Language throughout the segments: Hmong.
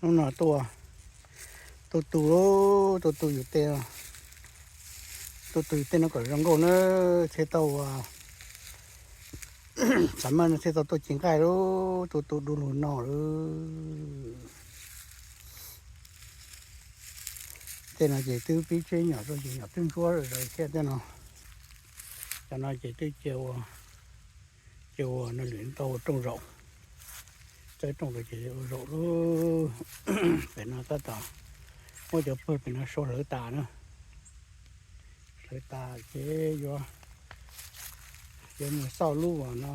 Hnub no tuaj tu tu, tu tu yus tej, tu tu yus tej no kom zoo nkauj na, thiaj tau ua, xav mas no thiaj tau tuaj ci nqaij lub, tu tu du lug no lawm. Tej no ces twb pib tseb nyom rau ces nyom twb ntsuab zom zaws thiab tej no. Cov no ces twb cia ua, cia ua no lwm tau ua rooj zaum, txawb rooj rau ces ua zaum lub. Pem no tab tom muab cov pawg pem no sau hlawv tas na, hlawv tas ces yuav, yuav mus xauj lub uas no,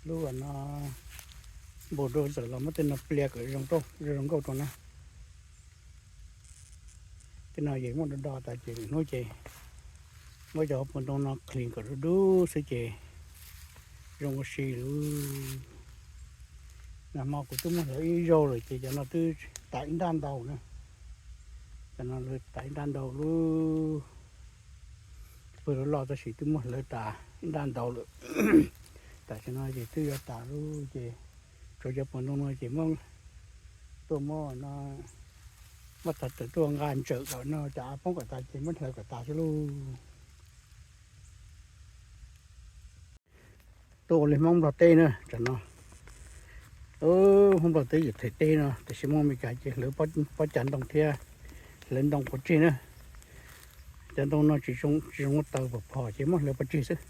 lub uas no, npau rau txawm los muab tej no plias kom zoo, zoo nkauj rau na. Tej no ces muab do do tas ces lwm hnub ces muab cov hauv paus ntoo no clean kom dub dub xwb ces zoo ua si lawm. Nag hmo kuv twb muab hlawv ib zaug lawm ces cov no twb tas ib nrab ntau na. Cov no tas ib nrab ntau lub, pawg loj loj tab sis twb muab hlawv tas ib nrab ntau lawm. Tam sim no ces twb yuav tas lub ces tsuav cov paus ntoo no ces muab, tuaj muab no, muab tawm tuaj nqa ntsawm kom no cov av poob kom tas ces muab hlawv kom tas xwb lauj. Tuaj ua li Hmoob Nplog teb na tam no. Hmoob Nplog teb yim them teb no tiam sis Hmoob Amelikas ces hlawv pob cag ntoo thiab hlawv ntoo pov tseg na. Cov ntoo no tsis zoo, tsis zoo muab taws pom phom ces muab hlawv pov tseg xwb.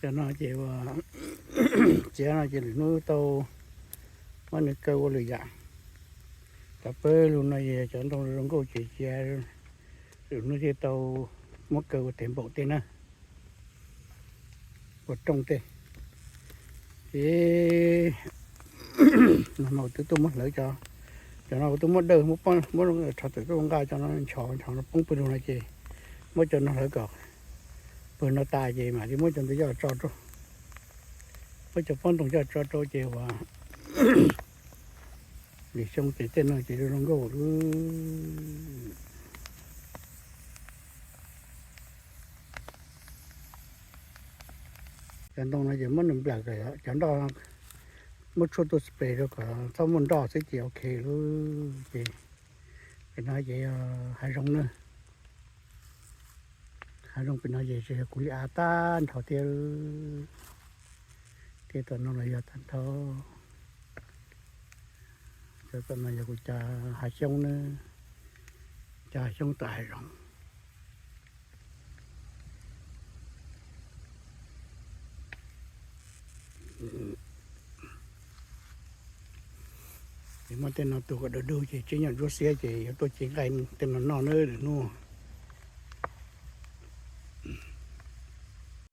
Cov no ces ua, txiav no ces lwm hnub tau muab nws kaw ua lwm yam. Cov pawg lug no yog cov ntoo zoo nkauj ces cia lwm hnub thiaj tau muab kaw ua tes npaum tej na, ua rooj tej. Ces no no twb tuaj muab hlawv cov, cov no kuv twb muab dawj, muab rho tawm tuaj nqa cov no nchos nchos no poob pawg lug no ces muab cov no hlawv kom pawg no tas ces mam li muab cov ntawd coj tso rau, muab cov pob ntoo coj tso rau ces ua lwm xyoo ces tej no ces zoo nkauj lawm. Cov ntoo no ces muab nws nplawm kom cov nroj, muab tshuaj tuaj spray rau kom txhob muaj nroj xwb ces ok lawm ces. Pem no ces yog hav zoov na, hav zoov pem no ces tsis yog kuv li av tag nrho thiab, thiab tom no los yog tag nrho. Cov tom no yog kuv cov hav xyoob na, cov hav xyoob tom hav zoov. Ces muab tej no tu kom dub dub ces tseb nyom ntsuab xiab ces yuav tuaj ci nqaij tej no noj na lwm hnub.